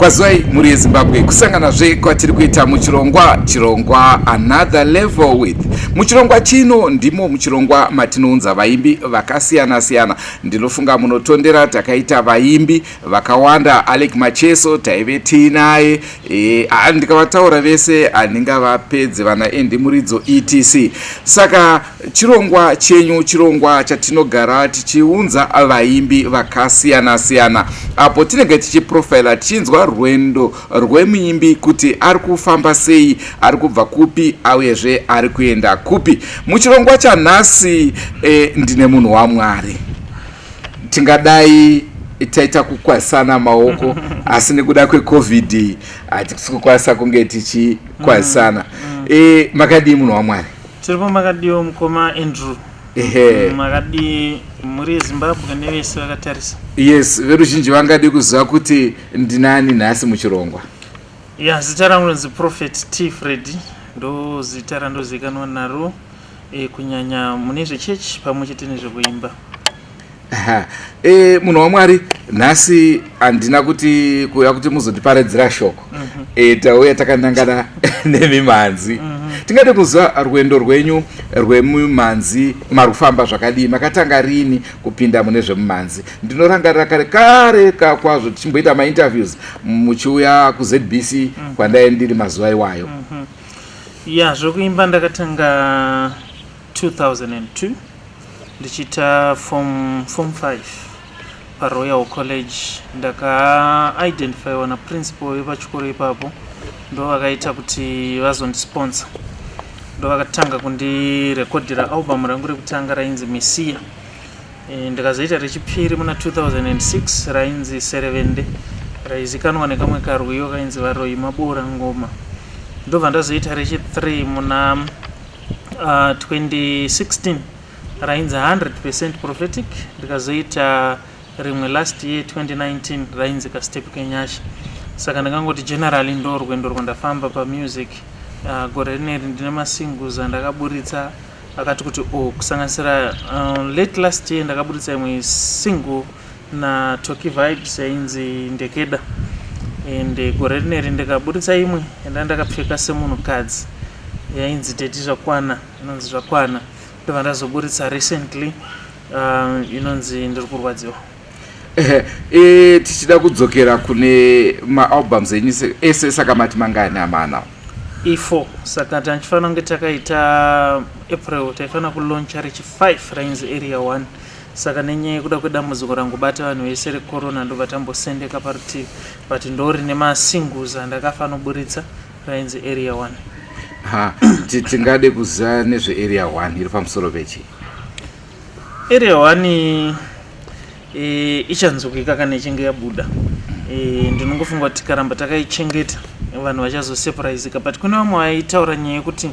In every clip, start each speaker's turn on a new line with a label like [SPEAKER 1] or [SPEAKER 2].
[SPEAKER 1] Kwaziwai mhuri yeZimbabwe, kusanganazve kwatiri kuita muchirongwa, chirongwa Another Level With. Muchirongwa chino ndimo muchirongwa matinounza vaimbi vakasiyana siyana. Ndinofunga munotondera takaita vaimbi vakawanda. Alec Macheso taive tiinaye, ndikavataura vese handingavapedze, vana Andy Muridzo, etc. Saka chirongwa chenyu chirongwa chatinogara tichiunza vaimbi vakasiyana siyana, apo tinenge tichiprofaila, tichinzwa rwendo rwemuimbi kuti ari kufamba sei, ari kubva kupi, uyezve ari kuenda kupi. Muchirongwa chanhasi ndine munhu waMwari. Tingadai taita kukwazisana maoko, asi nekuda kweCOVID hatisi kukwanisa kunge tichikwazisana. Makadii, munhu waMwari?
[SPEAKER 2] Tiripo, makadiwo, mukoma Andrew? Makadii, mhuri yeZimbabwe nevese vakatarisa?
[SPEAKER 1] Yes, veruzhinji vangadi kuziva kuti ndinani nhasi muchirongwa.
[SPEAKER 2] Ya, zita rangu rinonzi Prophet T Freddy, ndo zita randozivikanwa naro, kunyanya mune zvechechi pamwe chete nezvekuimba.
[SPEAKER 1] Munhu waMwari, nhasi handina kuti kuuya kuti muzotiparidzira shoko. Tauya takanangana nemimhanzi. Tingade kuziva rwendo rwenyu rwemumhanzi, marufamba zvakadii? Makatanga rini kupinda mune zvemumhanzi? Ndinorangarira kare kare kwazvo tichimboita mainterviews muchiuya kuZBC kwandai ndiri mazuva iwayo.
[SPEAKER 2] Ya, zvokuimba ndakatanga 2002 ndichiita form 5 paRoyal College. Ndakaidentifyiwa naprincipal vepachikoro ipapo, ndo vakaita kuti vazondisponsor, ndo vakatanga kundirekodhera album rangu rekutanga rainzi Messiah. Ndikazoita rechipiri muna 2006 rainzi Serevende, raizikanwa nekamwe karwiyo kainzi Varoyi Mabora Ngoma. Ndobva ndazoita rechi3 muna 2016 rainzi 100% Prophetic. Ndikazoita rimwe last year 2019 rainzi Kastep Kenyasha. Saka ndingangoti generally ndo rwendo rwandafamba pamusic. Gore rineri ndine masingles andakaburitsa akati kuti o, kusanganisira late last year ndakaburitsa imwe single naToki Vibes yainzi Ndekeda, and gore rineri ndikaburitsa imwe yanda ndakapfeka semunhukadzi yainzi Teti Zvakwana, inonzi Zvakwana. Ndobva ndazoburitsa recently inonzi Ndiri Kurwadziwa.
[SPEAKER 1] Tichida kudzokera kune maalbums enyu ese, saka mati mangani amanawo?
[SPEAKER 2] I4. Saka tanchifanira kunge takaita April, taifanira kulauncha rechi5 rainzi Area 1. Saka nenyaya yekuda kwedambudziko rangobata vanhu vese recorona, ndobva tambosendeka parutivi, but ndo rine masingles andakafanoburitsa rainzi Area 1.
[SPEAKER 1] Ha, tingade kuziva nezveArea 1, iri pamusoro pechii?
[SPEAKER 2] Area 1 ichanzwika kana ichinge yabuda. Ndinongofunga kuti tikaramba takaichengeta vanhu vachazosurprisika, but kune vamwe vaitaura nyaya yekuti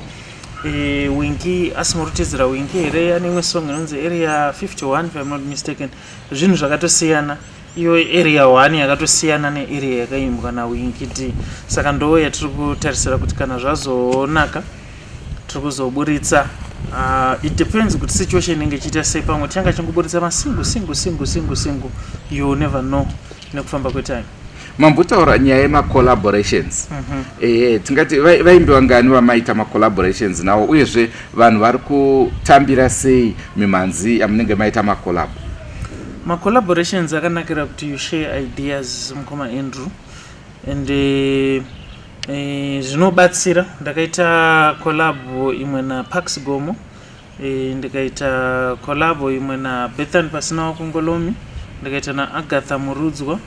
[SPEAKER 2] Winky asi murutedzera Winky here, ane imwe song inonzi Area 51 if I'm not mistaken. Zvinhu zvakatosiyana. Iyo Area 1 yakatosiyana nearea yakaimbwa naWinky D. Saka ndo yatiri kutarisira kuti kana zvazonaka tiri kuzoburitsa. It depends kuti situation inenge ichiita sei. Pamwe tichange chingoburitsa masingle, single, single, single, single, you never know nekufamba kwetime.
[SPEAKER 1] Mambotaura nyaya yemacollaborations. Tingati vaimbi vangani vamaita macollaborations navo, uyezve vanhu vari kutambira sei mimhanzi yamunenge maita macollab?
[SPEAKER 2] Macollaborations akanakira kuti you share ideas, mukoma Andrew, and zvinobatsira. Ndakaita collab imwe naPax Gomo, ndikaita collab imwe naBethan Pasina Wakongolomi, ndikaita naAgatha Murudzwa,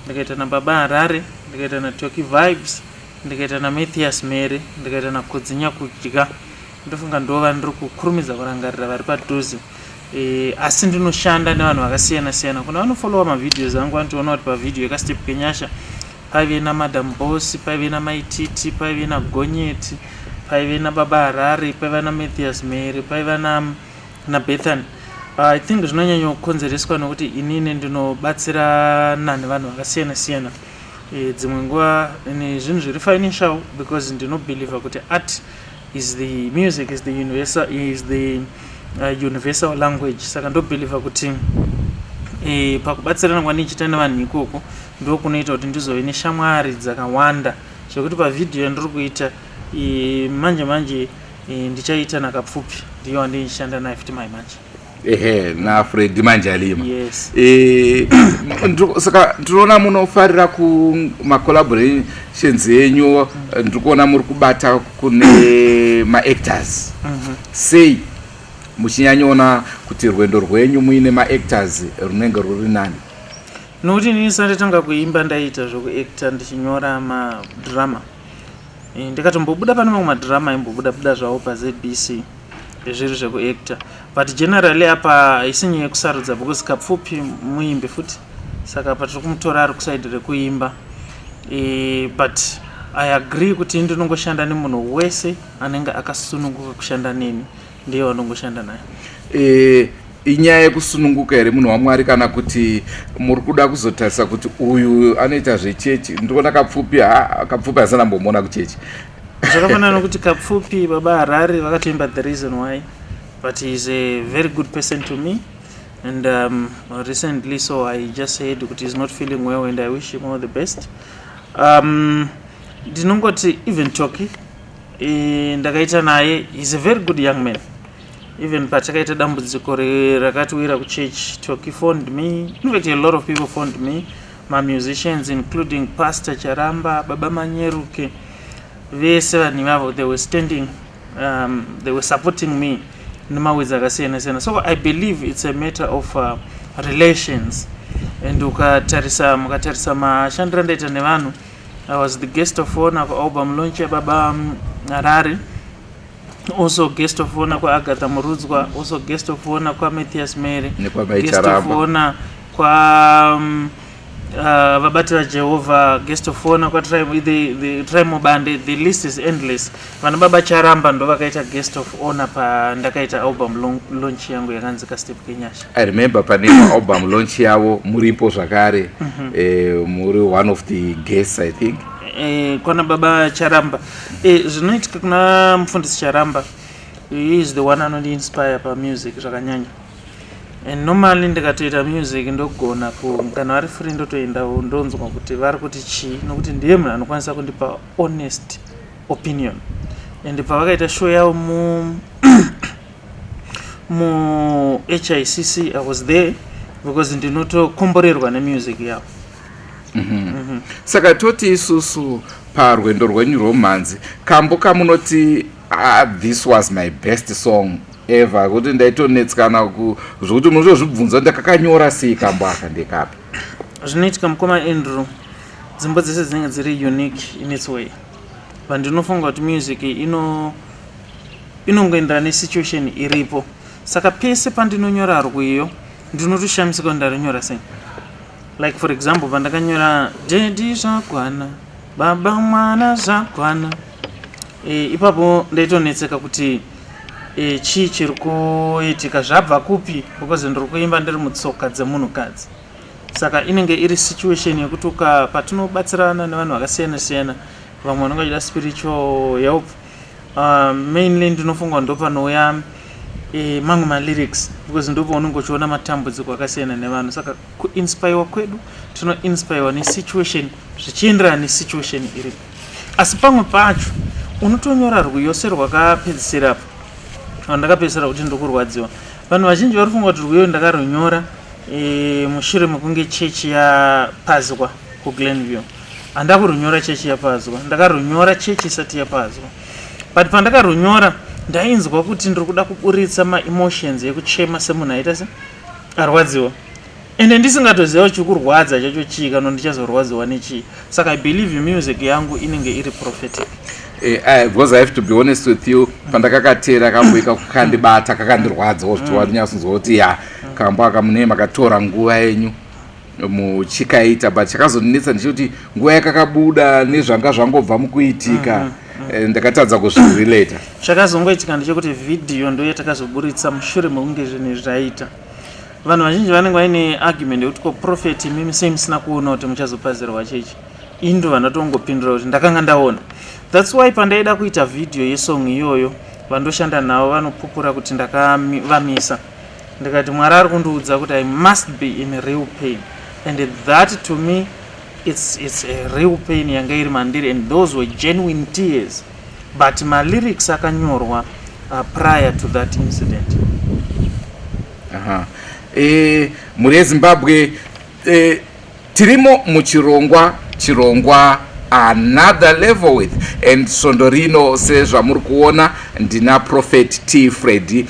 [SPEAKER 2] ndikaita naBaba Harare, ndikaita naToki Vibes, ndikaita naMathias Mere, ndikaita naKodzinya Kudya. Ndofunga ndova ndiri kukurumidza kurangarira vari padhuze. Asi ndinoshanda nevanhu vakasiyana siyana. Kuna vanofollowa mavideos angu vanotoona kuti pavhidhiyo yekaStep Kenyasha paive naMadam Boss, paive naMaititi, paive naGonyeti, paive naBaba Harare, paiva naMathias Mere, paiva naBethan. I think zvinonyanya kukonzereswa nokuti inini ndinobatsirana nevanhu vakasiyana siyana. Dzimwe nguva nezvinhu zviri financial, because ndinobelieva kuti art is the music is the universal, is the universal language. Saka ndobelieva kuti pakubatsirana kwandinichiita nevanhu ikoko. Ndokunoita kuti ndizove neshamwari dzakawanda, zvekuti pavhidhiyo yandiri kuita manje manje ndichaita naKapfupi, ndiyo wandinishanda naye futi mai manje.
[SPEAKER 1] Ehe, naFredi Manjalima.
[SPEAKER 2] Yes.
[SPEAKER 1] Saka ndinoona munofarira kumacollaborations enyu. Ndiri kuona muri kubata kune maactors. Sei muchinyanyoona kuti rwendo rwenyu muine maactors runenge ruri nani?
[SPEAKER 2] Nokuti inini sandatanga kuimba ndaiita zvokuacta, ndichinyora madrama. Ndikatombobuda pane mamwe madrama aimbobuda buda zvawo paZBC, zviri zvekuacta. But generally apa haisi nyaya yekusarudza, because Kapfupi muimbi futi, saka patiri kumutora ari kuside rekuimba. But I agree kuti ndinongoshanda nemunhu wese anenge akasununguka kushanda neni, ndiye wandongoshanda naye.
[SPEAKER 1] Inyaya yekusununguka here, munhu waMwari, kana kuti muri kuda kuzotarisa kuti uyu anoita zvechechi? Ndikuona Kapfupi, ha, Kapfupi asina mbomuona kuchechi.
[SPEAKER 2] Zvakafanana nokuti Kapfupi, Baba Harare vakatoimba The Reason Why, but he is a very good person to me, and recently, so I just said kuti he's not feeling well and I wish him all the best. Ndinongoti even Toki, ndakaita naye, he's a very good young man. Even patakaita dambudziko rakatiwira kuchurch, Toki phoned me. In fact, a lot of people phoned me, mamusicians, including Pastor Charamba, Baba Manyeruke, vese vanhu ivavo. They were standing, they were supporting me nemaways akasiyana siyana. So I believe it's a matter of relations, and ukatarisa, mukatarisa mashandiro andaita nevanhu, I was the guest of honor kualbum launch yababa Harare, also guest of honor kwaAgatha Murudzwa, also guest of honor kwaMathias Mary, guest of honor kwa Vabati vaJehovha, guest of honor kwaTry Mobande. The list is endless. Vana Baba Charamba ndo vakaita guest of honor pandakaita album launch yangu yakanzi Kastep Kenyasha.
[SPEAKER 1] I remember pane album launch yavo muripo zvakare. Muri one of the guests, I think.
[SPEAKER 2] Kwana Baba Charamba, zvinoitika kuna Mufundisi Charamba, he is the one anondiinspire pamusic zvakanyanya. And normally ndikatoita music ndogona ku kana vari free ndotoendawo ndonzwa kuti vari kuti chii, nokuti ndiye munhu anokwanisa kundipa honest opinion. And pavakaita show yavo muHICC, I was there because ndinotokomborerwa nemusic yavo.
[SPEAKER 1] Saka toti isusu parwendo rwenyu rwomhanzi, kambo kamunoti, "Ah, this was my best song ever," kuti ndaitonetsekana zvokuti munotozvibvunza kuti ndakakanyora sei kambo aka, ndekapi?
[SPEAKER 2] Zvinoitika, mukoma Andrew, dzimbo dzese dzinenge dziri unique in its way. Vandinofunga kuti music ino inongoenderana nesituation iripo. Saka pese pandinonyora rwiyo ndinotoshamisika kuti ndarinyora sei. Like for example, pandakanyora "Daddy zvakwana, baba mwana zvakwana", ipapo ndaitonetseka kuti chii chiri kuitika, zvabva kupi, because ndiri kuimba ndiri mutsoka dzemunhukadzi. Saka inenge iri situation yekuti uka patinobatsirana nevanhu vakasiyana siyana, vamwe vanenge vachida spiritual help. Mainly ndinofunga ndo panouya mamwe malyrics, because ndopaunenge uchiona matambudziko akasiyana nevanhu. Saka kuinspirewa kwedu, tinoinspirewa nesituation, zvichienderana nesituation iripo. Asi pamwe pacho unotonyora rwiyo serwakapedzisira rwandakapedzisira kuti "Ndokurwadziwa". Vanhu vazhinji vari kufunga kuti rwiyo ndakarunyora mushure mekunge chechi yapazwa kuGlenview. Handina kurunyora chechi yapazwa, ndakarunyora chechi isati yapazwa. But pandakarunyora ndainzwa kuti ndiri kuda kuburitsa maemotions ekuchema semunhu aita se arwadziwa, ende ndisingatoziva kuti chikurwadza chacho chii, kana ndichazorwadziwa nechii. Saka I believe music yangu inenge iri prophetic.
[SPEAKER 1] Because I have to be honest with you, pandakakatera kamboika kukandibata, kakandirwadzawo zviti wanyasonzwa kuti ya, kambo aka mune makatora nguva yenyu muchikaita. But chakazondinetsa ndechekuti nguva yakakabuda nezvanga zvangobva mukuitika, ndakatadza kuzvirelata.
[SPEAKER 2] Chakazongoitika ndechekuti vhidhiyo ndo yatakazoburitsa mushure mekunge zvinhu izvi zvaita. Vanhu vazhinji vanenge vaine argument yekuti, "Ko prophet, imimi sei musina kuona kuti muchazopazirwa chechi?" Indo vanatongopindura kuti ndakanga ndaona. That's why pandaida kuita vhidhiyo yesong iyoyo, vandoshanda navo vanopupura kuti ndakavamisa, ndikati Mwari ari kundiudza kuti I must be in real pain, and that to me It's a real pain yanga iri mandiri, and those were genuine tears, but malyrics akanyorwa prior to that incident.
[SPEAKER 1] Aha. Mhuri yeZimbabwe, tirimo muchirongwa, chirongwa Another Level With, and svondo rino, sezvamuri kuona, ndina Prophet T Freddy,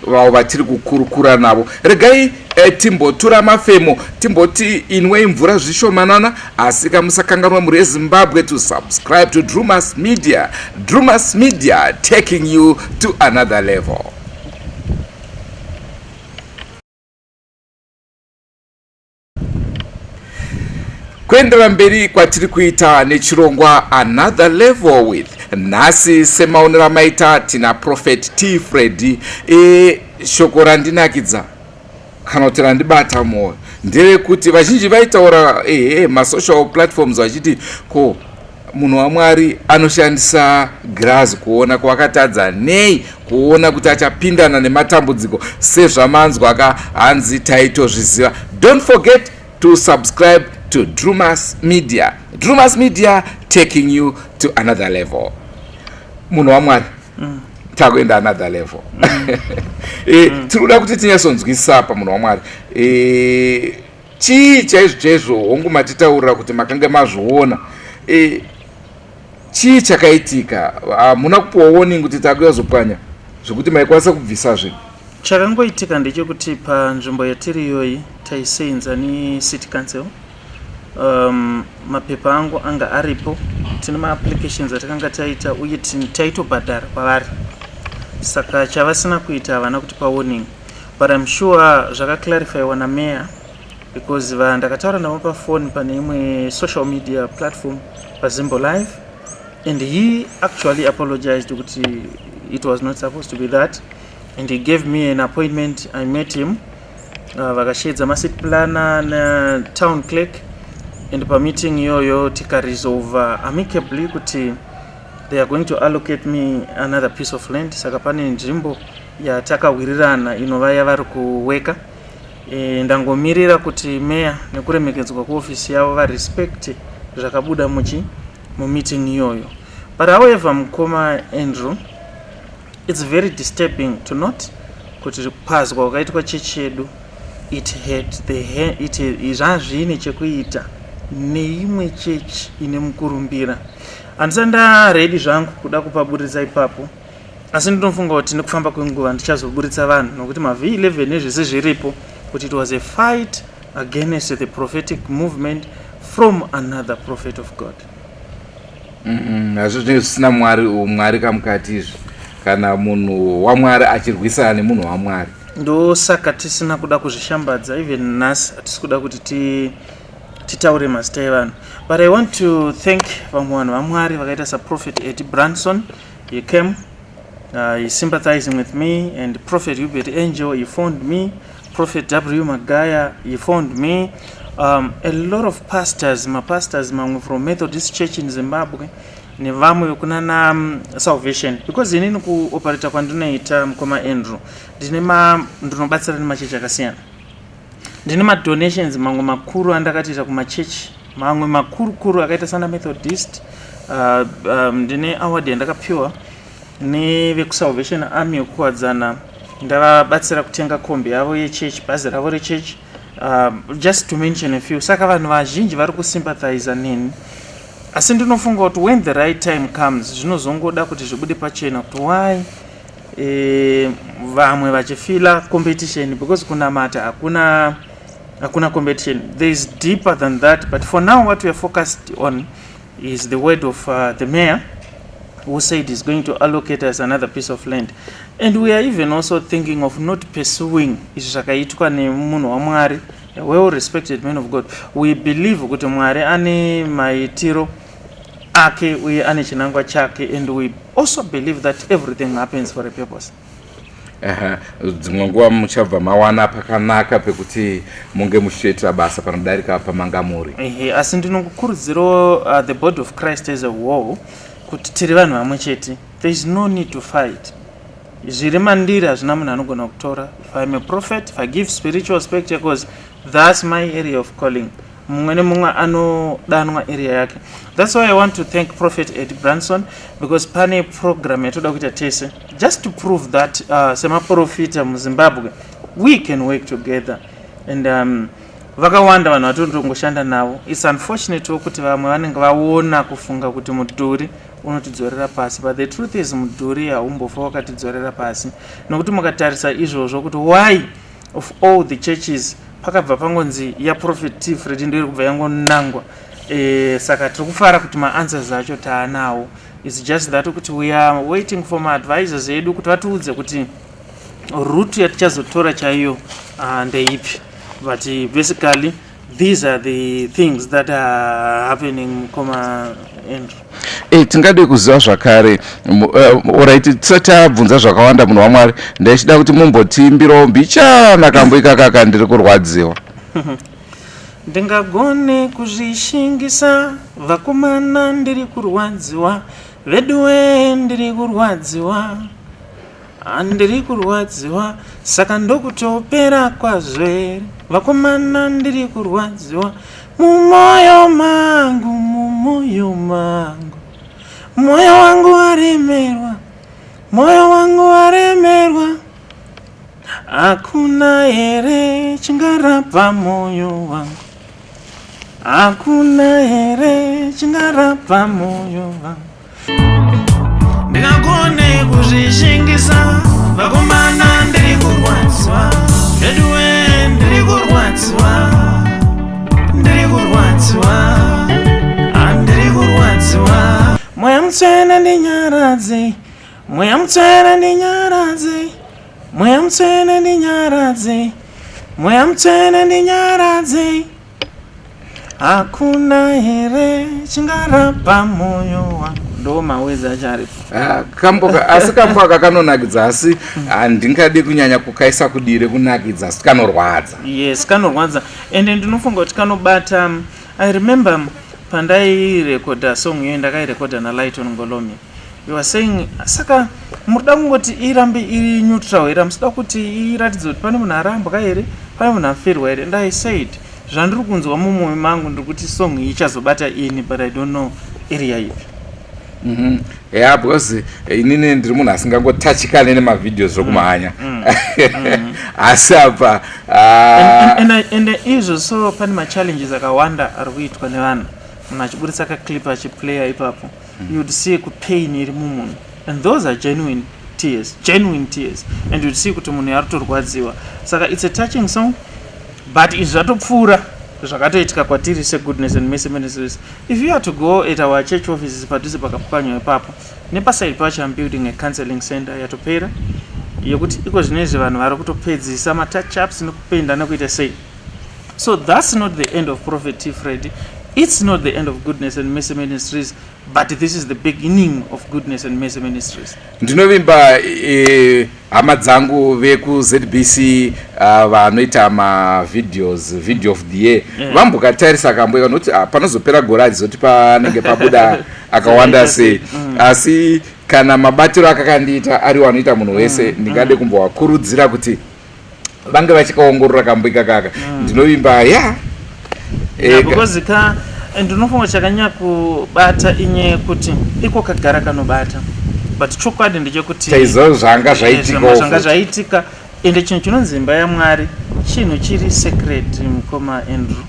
[SPEAKER 1] vavo vatiri kukurukura navo. Regai timbotura mafemo, timboti inwei mvura zvishomanana, asi kamusakanganwa, mhuri yeZimbabwe, to subscribe to Drumas Media. Drumas Media, taking you to another level. Kuendera mberi kwatiri kuita nechirongwa Another Level With, nhasi, semaonero amaita, tina Prophet T Freddy. Shoko randinakidza kana kuti randibata mwoyo nderekuti vazhinji vaitaura, ehe, masocial platforms vachiti, ko munhu waMwari anoshandisa girazi kuona kwakatadza nei kuona kuti achapindana nematambudziko? Sezvamanzwa ka, hanzi taitozviziva. Don't forget to subscribe to Drumas Media. Drumas Media, taking you to another level. Munhu waMwari, takuenda another level. Tiri kuda kuti tinyatsonzwisisa pa, munhu waMwari, chii chaizvo chaizvo? Hongu, matitaurira kuti makanga mazviona. Chii chakaitika? Hamuna kupiwa warning kuti takuyazopwanya, zvekuti maikwanisa kubvisa zvinhu?
[SPEAKER 2] Chakangoitika ndechekuti panzvimbo yatiri iyoyi taiseenza necity council. Mapepa angu anga aripo, tine maapplications atakanga taita uye taitobhadhara kwavari. Saka chavasina kuita, havana kutipa warning, but I'm sure zvakaclarifyiwa nameya, because ndakataura navo pafoni pane imwe social media platform, paZimbo Live, and he actually apologized kuti it was not supposed to be that, and he gave me an appointment. I met him. Vakashedza macity planner natown clerk, and pameeting iyoyo tikaresolva amicably kuti they are going to allocate me another piece of land. Saka pane nzvimbo yatakawirirana inova yavari kuweka. Ndangomirira kuti meya, nekuremekedzwa kuofisi yavo, varespect zvakabuda muchi mumeeting iyoyo. But however, mukoma Andrew, it's very disturbing to note kuti kupazwa kwakaitwa chechi yedu, it had the it zvazviine chekuita neimwe chechi ine mukurumbira. Handisati ndaready zvangu kuda kupaburitsa ipapo, asi ndinofunga kuti nekufamba kwenguva ndichazoburitsa vanhu, nokuti maV11 nezvese zviripo, kuti it was a fight against the prophetic movement from another prophet of God.
[SPEAKER 1] Hazvo zvinenge zvisina Mwari, Mwari kamukati izvi, kana munhu waMwari achirwisana nemunhu waMwari.
[SPEAKER 2] Ndosaka tisina kuda kuzvishambadza. Even nhasi hatisi kuda kuti titaure mazita evanhu, but I want to thank vamwe vanhu vaMwari vakaita saProphet Eddie Branson. He came, he sympathizing with me, and Prophet Hubert Angel, he phoned me. Prophet W Magaya, he phoned me. A lot of pastors, mapastors mamwe from Methodist Church in Zimbabwe nevamwe vekunana Salvation, because inini kuoperata kwandinoita, mukoma Andrew, ndine ndinobatsira nemachechi akasiyana. Ndine madonations mamwe makuru andakatoita kumachechi mamwe makuru kuru akaita sana Methodist. Ndine award yandakapiwa nevekuSalvation Army yekuwadzana, ndavabatsira kutenga kombi yavo yechechi, bhazi ravo rechechi, just to mention a few. Saka vanhu vazhinji vari kusympathiza neni, asi ndinofunga kuti when the right time comes, zvinozongoda kuti zvibude pachena kuti why vamwe vachifeela competition, because kunamata hakuna competition. There is deeper than that, but for now what we are focused on is the word of the mayor, who said he's going to allocate us another piece of land, and we are even also thinking of not pursuing izvi zvakaitwa nemunhu waMwari, a well respected man of God. We believe kuti Mwari ane maitiro ake uye ane chinangwa chake, and we also believe that everything happens for a purpose.
[SPEAKER 1] Dzimwe nguva muchabva mawana pakanaka pekuti munge muchitoitira basa panodarika pamanga muri.
[SPEAKER 2] Ehe, asi ndinokukurudzirawo the body of Christ as a whole kuti tiri vanhu vamwe chete. There is no need to fight. Zviri mandiri hazvina munhu anogona kutora. If I'm a prophet, if I give spiritual spectacles, that's my area of calling. Mumwe nemumwe anodanwa area yake. That's why I want to thank Prophet Ed Branson, because pane program yatoda kuita tese just to prove that semaprofita muZimbabwe we can work together. And vakawanda vanhu vatotongoshanda navo. It's unfortunate kuti vamwe vanenge vaona kufunga kuti mudhuri unotidzorera pasi, but the truth is mudhuri haumbofa wakatidzorera pasi, nokuti mukatarisa izvozvo kuti why of all the churches pakabva pangonzi yaProphet T Freddy ndoiri kubva yangonangwa. Saka tiri kufara kuti maanswers acho taanawo. It's just that kuti we are waiting for maadvisors edu kuti vatiudze kuti route yatichazotora chaiyo ndeipi. But basically these are the things that are happening, mukoma Andrew.
[SPEAKER 1] Tingade kuziva zvakare, alright, tisati tabvunza zvakawanda, munhu waMwari, ndaichida kuti mumbotiimbirawo mbichana kambo ikakaka, "Ndiri Kurwadziwa".
[SPEAKER 2] Ndingagone kuzvishingisa, vakomana, ndiri kurwadziwa veduwe, ndiri kurwadziwa, ndiri kurwadziwa, saka ndokutopera kwazvo here? Vakomana, ndiri kurwadziwa mumwoyo mangu, mumwoyo mangu, mwoyo wangu waremerwa, mwoyo wangu waremerwa. Hakuna here chingarapa mwoyo wangu? Hakuna here chingarapa mwoyo wangu? Ndingagone kuzvishingisa, vakomana, ndiri kurwadziwa veduwe, ndiri kurwadziwa, ndiri kurwadziwa, ndiri kurwadziwa. Mweya Mutsvene ndinyaradze, Mweya Mutsvene ndinyaradze, Mweya Mutsvene ndinyaradze, Mweya Mutsvene ndinyaradze. Hakuna here chingarapa mwoyo wangu? Ndo mawezi acho aripo.
[SPEAKER 1] Ah, kambo asi kambo aka kanonakidza, asi handingadi kunyanya kukaisa kudire kunakidza, asi kanorwadza.
[SPEAKER 2] Yes, kanorwadza, ende ndinofunga kuti kanobata. I remember pandairekodha song iyoyo, ndakairekodha naLighton Ngolomi. You are saying, saka murida kungoti irambe iri neutral here? Hamusida kuti iratidze kuti pane munhu arambwa here, pane munhu afirwa here? And I said zvandiri kunzwa mumwoyo mangu, ndiri kuti song iyi ichazobata ini, but I don't know area ipi.
[SPEAKER 1] Yeah, because inini ndiri munhu asingangotachikane nemavideos zvokumhanya, asi apa
[SPEAKER 2] And izvo, so pane machallenges akawanda ari kuitwa nevanhu. Munhu achiburitsa kaclip achiplaya ipapo, you'd see kupain iri mumunhu, and those are genuine tears, genuine tears, and you'd see kuti munhu ari kutorwadziwa. Saka it's a touching song, but izvi zvatopfuura zvakatoitika kwatiri seGoodness and Mercy Ministries. If you are to go at our church offices padhuze pakapwanywa ipapo, nepaside pacho I'm building a counseling center yatopera, yekuti iko zvinezvi vanhu vari kutopedzisa matouch-ups nekupenda nekuita sei. So that's not the end of Prophet T Freddy. It's not the end of Goodness and Mercy Ministries, but this is the beginning of Goodness and Mercy Ministries.
[SPEAKER 1] Ndinovimba hama dzangu vekuZBC vanoita mavideos, video of the year, vambokatarisa kambo nokuti panozopera gore hadzizoti panenge pabuda akawanda sei. Asi kana mabatiro akakandiita ariwo anoita munhu wese, ndingade kumbovakurudzira kuti vange vachikaongorora kambo ikakaka. Ndinovimba ya.
[SPEAKER 2] Yeah, because ka ndinofunga chakanyanya kubata inyaya yekuti iko kagara kanobata, but chokwadi ndechekuti
[SPEAKER 1] chaizvo zvanga zvaitika.
[SPEAKER 2] Zvanga zvaitika. Ende chinhu chinonzi imba yaMwari chinhu chiri sacred, mukoma Andrew.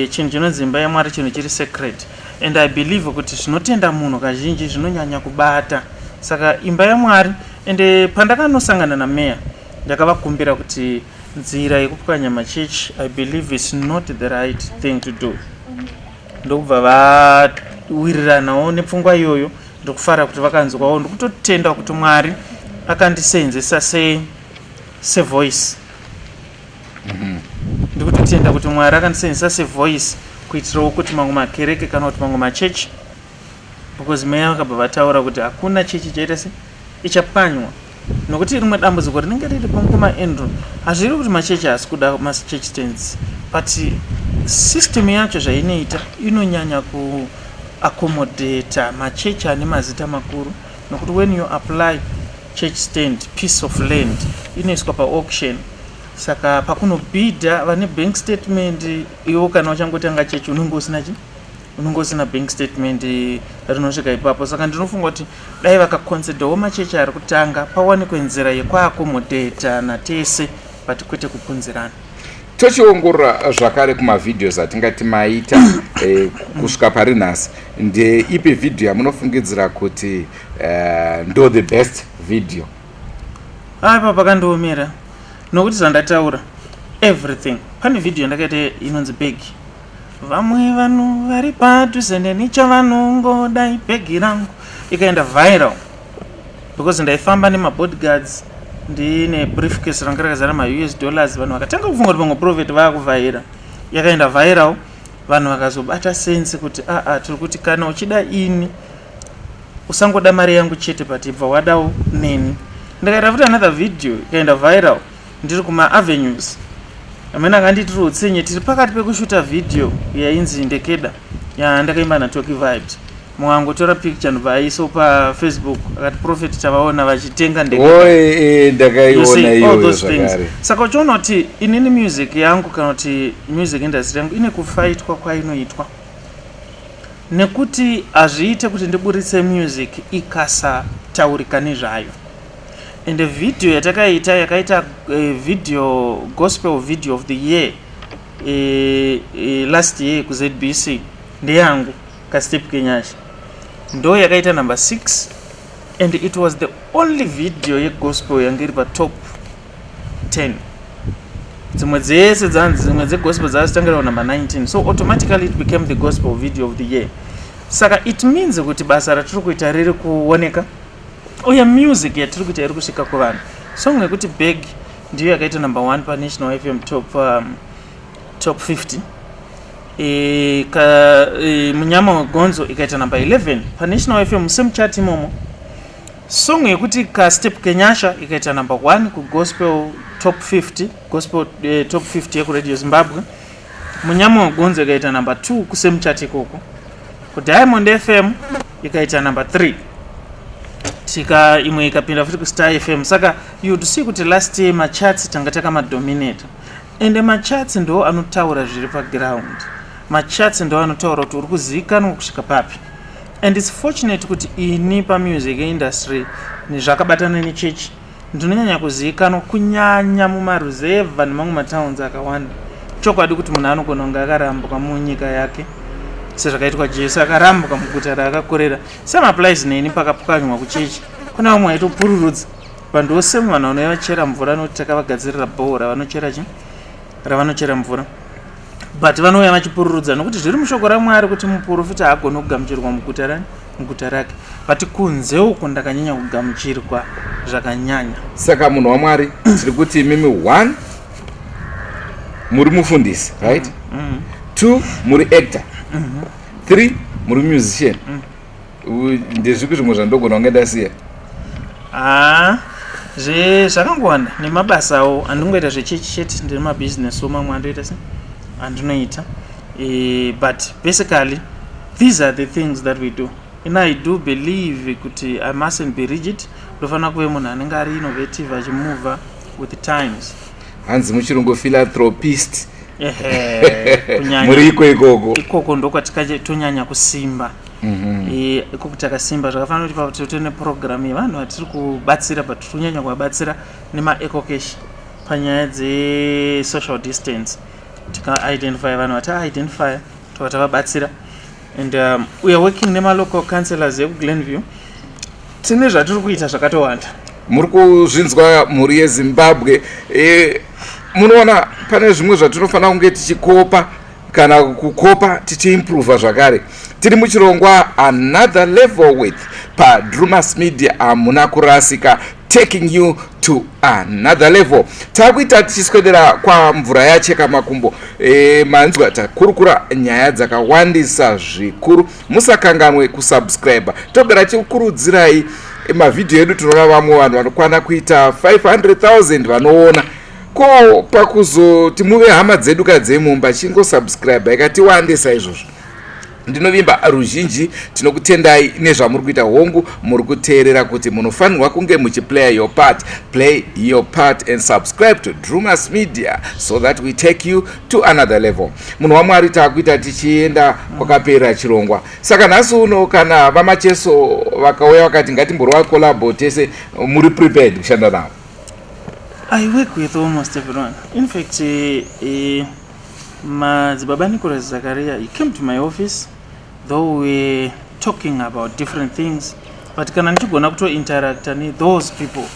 [SPEAKER 2] Chinhu chinonzi imba yaMwari chinhu chiri sacred, and I believe kuti zvinotenda munhu kazhinji zvinonyanya kubata. Saka imba yaMwari, ende pandakanosangana nameya, ndakavakumbira kuti nzira yekupwanya machechi, I believe it's not the right thing to do. Ndokubva vawiriranawo nepfungwa iyoyo. Ndokufara kuti vakanzwawo. Ndikutotenda kuti Mwari akandisenzesa sevoice. Ndikutotenda kuti Mwari akandisenzesa sevoice kuitirawo kuti mamwe makereke kana kuti mamwe machechi, because meya vakabva vataura kuti hakuna chechi chaita se ichapwanywa, nokuti rimwe dambudziko rinenge riripo, mukoma Andrew, hazviri kuti machechi haasi kuda machurch stands, but system yacho zvainoita inonyanya kuaccommodata machechi ane mazita makuru, nokuti when you apply church stand, piece of land inoiswa paauction. Saka pakunobhidha vane bank statement, iwo kana uchangotanga chechi unenge usina chi unenge usina bank statement rinosvika ipapo. Saka ndinofunga kuti dai vakaconsiderawo machechi ari kutanga, pawanikwe nzira yekuaccommodata natese, but kwete kupunzirana.
[SPEAKER 1] Tochiongorora zvakare kumavideos atingati maita kusvika pari nhasi, ndeipi vhidhiyo yamunofungidzira kuti ndo the best video?
[SPEAKER 2] Aipa, pakandiomera, nokuti zvandataura everything. Pane vhidhiyo yandakaita inonzi "Bhegi". Vamwe vanhu vari padhuze neni chavanongoda ibhegi rangu. Ikaenda viral because ndaifamba nemabodyguards, ndine briefcase ranga rakazara maUS dollars. Vanhu vakatanga kufunga kuti pamwe prophet vaakuvhaira. Yakaenda viral, vanhu vakazobata sense kuti aa, tiri kuti kana uchida ini, usangoda mari yangu chete, but ibva wadawo neni. Ndikaita futi another video ikaenda viral, ndiri kumaavenues, amene akanditiri utsinye. Tiri pakati pekushuta video yainzi "Ndekeda" yandakaimba naToki Vibes. Mumwe angotora picture, ndobva aiso paFacebook, akati, "Prophet tavaona vachitenga
[SPEAKER 1] Ndakaiona iyoyo zvakare.
[SPEAKER 2] Saka uchiona kuti inini music yangu, kana kuti music industry yangu, ine kufaitwa kwainoitwa, nekuti hazviite kuti ndiburitse music ikasataurika nezvayo. Ende vhidhiyo yatakaita yakaita video, gospel video of the year last year kuZBC ndeyangu, "Kastep Kenyasha", ndo yakaita number 6, and it was the only video yegospel yange iri patop 10. Dzimwe dzese dzanzi dzimwe dzegospel dzazitangira kunumber 19, so automatically it became the gospel video of the year. Saka it means kuti basa ratiri kuita riri kuoneka, uye music yatiri kuita iri kusvika kuvanhu. Song yekuti "Bag" ndiyo yakaita number 1 paNational FM top 50. E, ka, e, munyama wegonzo ikaita number 11 paNational FM, same chart imomo. Song yekuti "Kastep Kenyasha" ikaita number 1 kugospel top 50, gospel top 50 yekuradio Zimbabwe. Munyama wegonzo ikaita number 2 kusame chart ikoko. KuDiamond FM ikaita number 3. Tika imwe ikapinda futi kuStar FM. Saka you'd see kuti last year macharts tanga takamadominata, ende macharts ndo anotaura zviri paground. Macharts ndo anotaura kuti uri kuzivikanwa kusvika papi. And it's fortunate kuti ini pamusic industry zvakabatana nechechi ndinonyanya kuzivikanwa, kunyanya mumaruzevha nemamwe matowns akawanda. Chokwadi kuti munhu anogona kunge akarambwa munyika yake, sezvakaitwa Jesu, akarambwa muguta raakakurira. Same applies neni. Pakapwanywa kuchechi, kuna vamwe vaitopururudza vanhu vose, vanhu vanouya vachera mvura, nokuti takavagadzirira bhoho ravanochera chi ravanochera mvura, but vanouya vachipururudza nokuti zviri mushoko raMwari kuti muprofita haagoni kugamuchirwa muguta rani, muguta rake. But kunze uko ndakanyanya kugamuchirwa zvakanyanya.
[SPEAKER 1] Saka munhu waMwari, tiri kuti imimi, one, muri mufundisi, right? Two, muri actor. Three, muri musician. Ndezvipi zvimwe zvandogona kunge ndasiya?
[SPEAKER 2] Haa, zvakangowanda nemabasawo andingoita zvechechi chete. Ndine mabhizinesiwo mamwe andoita se andinoita, but basically these are the things that we do. And I do believe kuti I mustn't be rigid. Ndofanira kuve munhu anenge ari innovative, achimova with the times.
[SPEAKER 1] Hanzi muchirungu philanthropist.
[SPEAKER 2] Ehe, kunyanya
[SPEAKER 1] Muri iko ikoko.
[SPEAKER 2] Ikoko ndokwatikatonyanya kusimba. Ikoko takasimba zvakafanira kuti pakuti tine program yevanhu vatiri kubatsira, but tiri kunyanya kuvabatsira nemaEcoCash panyaya dzesocial distance. Tikaidentify vanhu vataidentify, tova tavabatsira. And we are working nemalocal councillors ekuGlenview. Tine zvatiri kuita zvakatowanda.
[SPEAKER 1] Muri kuzvinzwa, mhuri yeZimbabwe? Munoona pane zvimwe zvatinofanira kunge tichikopa kana kukopa tichiimprova zvakare. Tiri muchirongwa Another Level with paDrumas Media. Hamuna kurasika, taking you to another level. Takuita tichiswedera kwamvura yacheka makumbo. Manzwa takurukura nyaya dzakawandisa zvikuru. Musakanganwe kusubscribe. Togara tichikurudzirai mavhidhiyo edu. Tinoona vamwe vanhu vanokwana kuita 500,000 vanoona. Ko pakuzoti muve hama dzedu kadzemumba, chingosubscribe, ikatiwandisa izvozvo. Ndinovimba ruzhinji tinokutendai nezvamuri kuita. Hongu, muri kuteerera kuti munofanirwa kunge muchiplaya your part. Play your part and subscribe to Drumas Media so that we take you to another level. Munhu waMwari, taakuita tichienda kwakapera chirongwa. Saka nhasi uno kana vaMacheso vakauya vakati ngatimborova collabo tese, muri prepared kushanda navo?
[SPEAKER 2] I work with almost everyone. In fact, Madzibaba Nicholas Zakaria, he came to my office, though we're talking about different things, but kana ndichigona kutointeracta nethose people,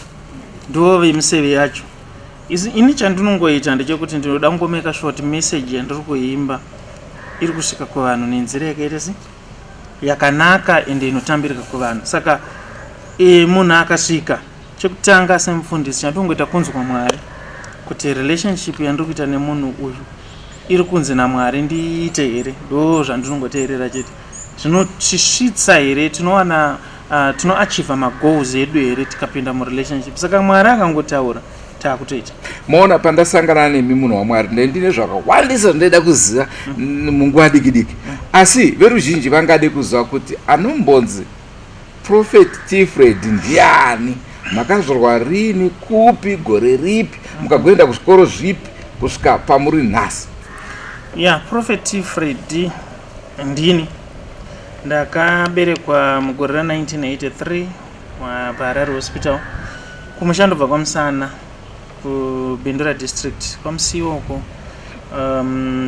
[SPEAKER 2] ndo vemuseve yacho. Ini chandinongoita ndechekuti ndinoda kungomeka sure kuti message yandiri kuimba iri kusvika kuvanhu nenzira yakaita se yakanaka ende inotambirika kuvanhu. Saka munhu akasvika, chekutanga semufundisi chandinongoita kunzwa Mwari kuti relationship yandiri kuita nemunhu uyu iri kunzi naMwari ndiite here. Ndo zvandinongoteerera chete. Zvinotisvitsa here? Tinowana tinoachieva magoals edu here tikapinda murelationship? Saka Mwari akangotaura, taakutoita.
[SPEAKER 1] Maona, pandasangana nemi, munhu waMwari, ndine zvakawandisa zvandaida kuziva munguva diki diki, asi veruzhinji vangade kuziva kuti anombonzi Prophet T Fred ndiani, makazvarwa rini, kupi, gore ripi, mukagoenda kuzvikoro zvipi kusvika pamuri nhasi?
[SPEAKER 2] Ya, Prophet T Fred ndini. Ndakaberekwa mugore ra1983 paHarare Hospital. Kumusha ndobva kwaMusana, kuBindura District, kwaMusiwo uko.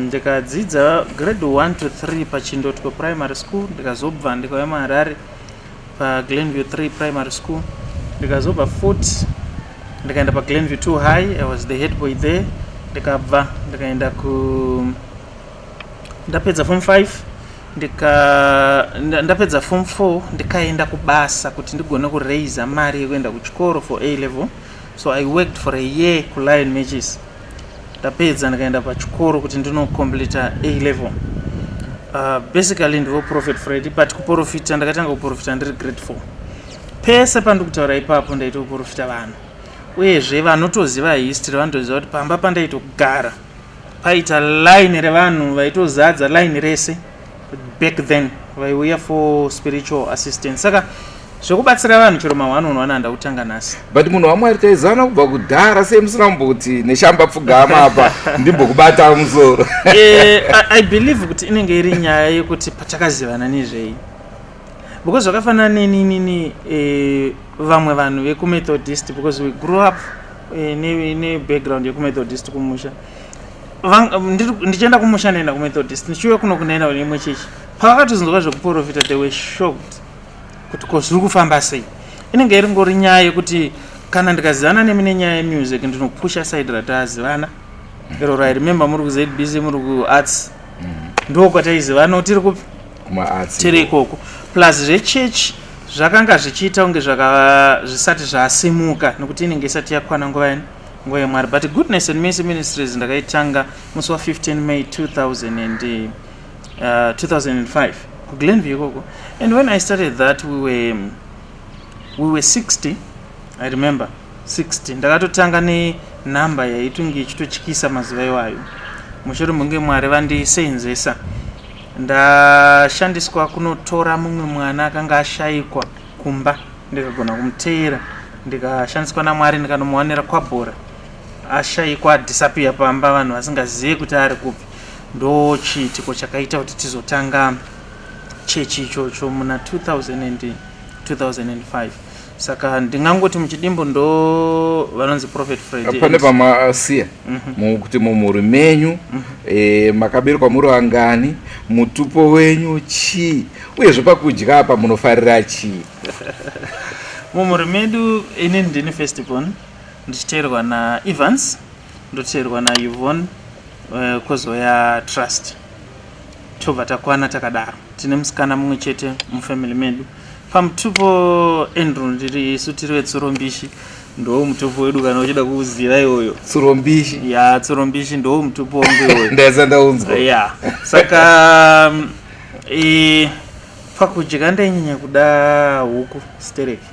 [SPEAKER 2] Ndikadzidza grade 1 to 3 paChindotwo Primary School. Ndikazobva ndikauya muHarare paGlenview 3 Primary School. Ndikazobva futi ndikaenda paGlenview 2 High. I was the head boy there. Ndikabva ndikaenda ku ndapedza form 5, ndapedza form 4, ndikaenda kubasa kuti ndigone kuraisa mari yekuenda kuchikoro for A level. So I worked for a year kuLion Matches. Ndapedza, ndikaenda pachikoro kuti ndinocompleta A level. Basically ndivo Prophet Fred, but kuprofita ndakatanga kuprofita ndiri grade 4. Pese pandiri kutaura ipapo ndaitoprofita vanhu. Uyezve vanotoziva history vanotoziva kuti pamba pandaitogara paita line revanhu vaitozadza line rese back then, vaiuya for spiritual assistance. Saka zvekubatsira vanhu chero ma1 on 1 handa kutanga nhasi.
[SPEAKER 1] But munhu waMwari, taizana kubva kudhara. Sei musina kumboti neshamba pfugama apa ndimbokubata musoro?
[SPEAKER 2] I believe kuti inenge iri nyaya yekuti patakazivana nezvei, because zvakafanana neninini vamwe vanhu vekuMethodist, because we grew up nebackground yekuMethodist kumusha. Ndichienda kumusha ndaenda kuMethodist, ndichiuya kuno kunaenda kune imwe chechi. Pavakatozonzwa zvekuprofita, they were shocked kuti ko zviri kufamba sei. Inenge iri ngori nyaya yekuti kana ndikazivana nemi nenyaya yemusic, ndinopusha side ratazivana iroro. I remember muri kuZBC, muri kuarts, ndo kwataizivana. Tiri kupi?
[SPEAKER 1] Kumaarts.
[SPEAKER 2] Tiri ikoko. Plus zvechechi zvakanga zvichiita kunge zvisati zvasimuka nekuti inenge isati yakwana nguva yani, nguva yaMwari. But Goodness and Mercy Ministries ndakaitanga musi wa15 May 2000 and, 2005 kuGlenview ikoko. And when I started that, we were 60. I remember 60. Ndakatotanga nenhamba yaitunge ichitotyisa mazuva iwayo. Mushure munge Mwari vandisenzesa, ndashandiswa kunotora mumwe mwana akanga ashayikwa kumba, ndikagona kumuteera, ndikashandiswa naMwari, ndikanomuwanira kwabhora ashayikwa, adisappear pamba, vanhu vasingazive kuti ari kupi. Ndo chiitiko chakaita kuti tizotanga chechi ichocho muna 2000 and 2005. Saka ndingangoti muchidimbu ndo vanonzi Prophet Fred.
[SPEAKER 1] Pane pamasiya mukuti mumhuri menyu makaberekwa muri vangani, mutupo wenyu chii, uyezve pakudya apa munofarira chii?
[SPEAKER 2] Mumhuri medu inini ndini first born, ndichiteerwa naEvans, ndoteerwa naYvonne, kwozoya Trust. Tobva takwana takadaro. Tine musikana mumwe chete mufamily medu. Pamutupo, Andrew, ndiri isu tiri vetsorombishi. Ndo mutupo wedu kana uchida kuuziva iwoyo.
[SPEAKER 1] Tsurombishi?
[SPEAKER 2] Ya, tsorombishi ndo mutupo wangu iwoyo.
[SPEAKER 1] Ndaisa ndaunzwa.
[SPEAKER 2] Ya, saka pakudya ndainyanya kuda huku stereki.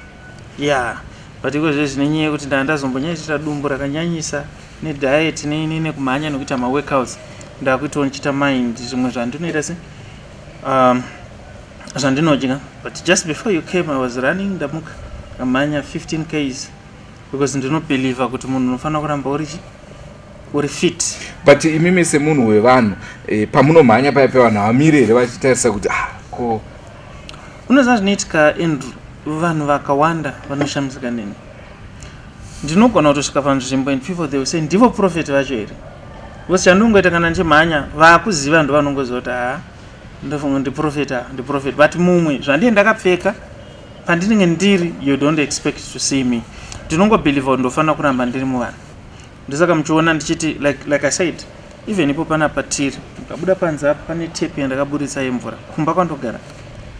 [SPEAKER 2] Ya, but iko zve nenyaya yekuti ndaa ndazombonyaitira dumbu rakanyanyisa nediet nekumhanya nekuita maworkouts, ndakuitawo ndichiita mind zvimwe zvandinoita se Zvandinodya, but just before you came I was running. Ndamuka, ndamhanya 15 ks because ndinobelieva kuti munhu unofanira kuramba uri chi uri fit.
[SPEAKER 1] But imimi semunhu wevanhu, pamunomhanya paya pevanhu havamiri here vachitarisa kuti, ah, ko?
[SPEAKER 2] Unoziva zvinoitika, Andrew? Vanhu vakawanda vanoshamisika neni. Ndinogona kutosvika panzvimbo and people, they will say, "Ndivo prophet vacho here?" Because chandinongoita kana ndichimhanya, vaakuziva ndo vanongoziva kuti, "Haa, ndofunga ndiprophet, ndiprophet." But mumwe zvandii ndakapfeka, pandinenge ndiri, you don't expect to see me. Ndinongobelieva kuti ndofanira kuramba ndiri muvanhu. Ndosaka muchiona ndichiti, like I said, even ipo panapa tiri, mukabuda panze apa pane tepi yandakaburitsa yemvura kumba kwandogara,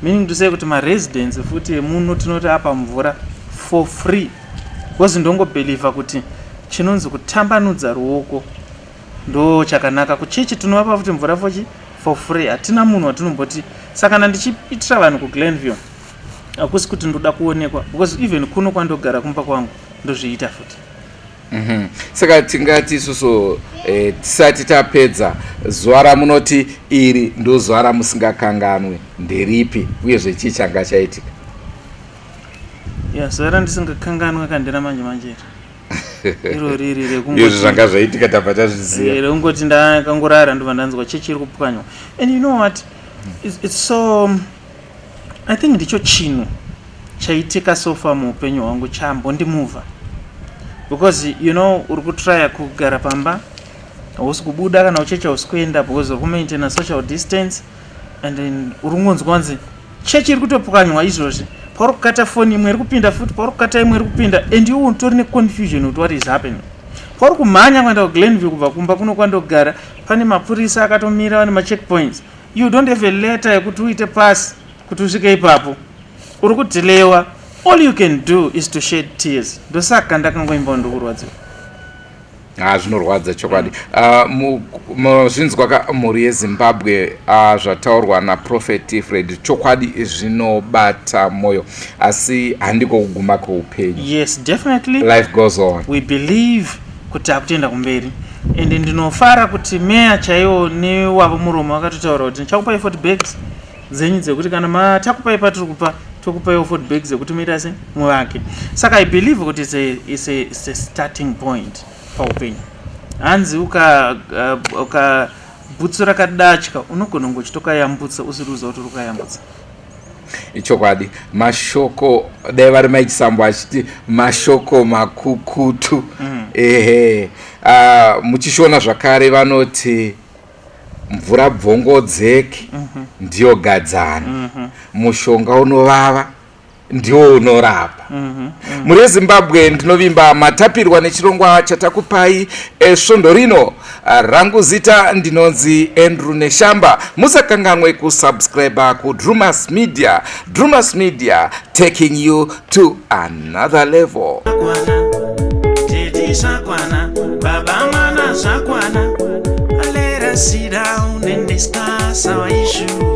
[SPEAKER 2] meaning to say kuti maresidents futi emuno tinoti apa mvura for free, because ndongobelieva kuti chinonzi kutambanudza ruoko ndo chakanaka. Kuchechi tinovapa futi mvura for free. Hatina munhu watinomboti. Saka kana ndichiitira vanhu kuGlenview, hakusi kuti ndoda kuonekwa, because even kuno kwandogara kumba kwangu ndozviita futi.
[SPEAKER 1] Saka tingati isusu, tisati tapedza, zuva ramunoti iri ndo zuva ramusingakanganwe nderipi, uyezve chii changa chaitika?
[SPEAKER 2] Ya, zuva randisingakanganwe kandira manje manje iro riri
[SPEAKER 1] Izvo zvanga zvaitika tabva tazviziva.
[SPEAKER 2] Rekungoti ndakangorara, ndobva ndanzwa chechi iri kupwanywa. And you know what, it's so, I think ndicho chinhu chaitika so far muupenyu hwangu chambondimuvha, because uri kutrya kugara pamba, hausi kubuda, kana uchechi hausi kuenda because uri kumaintaina social distance, and then uri kungonzwa kunzi chechi iri kutopwanywa izvozvi. Pauri kukata foni, imwe iri kupinda futi, pauri kukata, imwe iri kupinda, and iwe utori neconfusion kuti what is happening. Pauri kumhanya kuenda kuGlenview kubva kumba kuno kwandogara, pane mapurisa akatomira, vane macheckpoints. You don't have a letter yekuti uite pass kuti usvike ipapo, uri kudelayiwa. All you can do is to shed tears. Ndosaka ndakangoimba "Ndikurwadziwa".
[SPEAKER 1] Ha, zvinorwadza chokwadi. Ah, zvinzwa ka, mhuri yeZimbabwe, zvataurwa naProphet Fred, chokwadi zvinobata mwoyo, asi handiko kuguma kweupenyu.
[SPEAKER 2] Yes, definitely.
[SPEAKER 1] Life goes on.
[SPEAKER 2] We believe kuti akutoenda kumberi, and ndinofara kuti meya chaiwo newavo muromo vakatotaura kuti ndichakupai 40 bags dzenyu dzekuti kana matakupai patiri kupa, tokupaiwo 40 bags dzekuti muita se muvake. Saka I believe kuti it's a starting point paupenyu. Hanzi uka bhutsu rakadatya, unogona kunge uchitokayambutsa usiri kuziva kuti uri kukayambutsa.
[SPEAKER 1] Ichokwadi. Mashoko dai vari maichisambo achiti mashoko makukutu. Ehe, muchishona zvakare vanoti mvura bvongodzeki ndiyo gadzana, mushonga unovava ndiwo unorapa. Mhuri yeZimbabwe, ndinovimba matapirwa nechirongwa chatakupai svondo rino. Rangu zita ndinonzi Andrew Neshamba. Musakanganwe kusubscribe kuDrumas Media. Drumas Media, taking you to another level.
[SPEAKER 2] Zvakwana tete, zvakwana baba, mwana, zvakwana. Let us sit down and discuss our issue.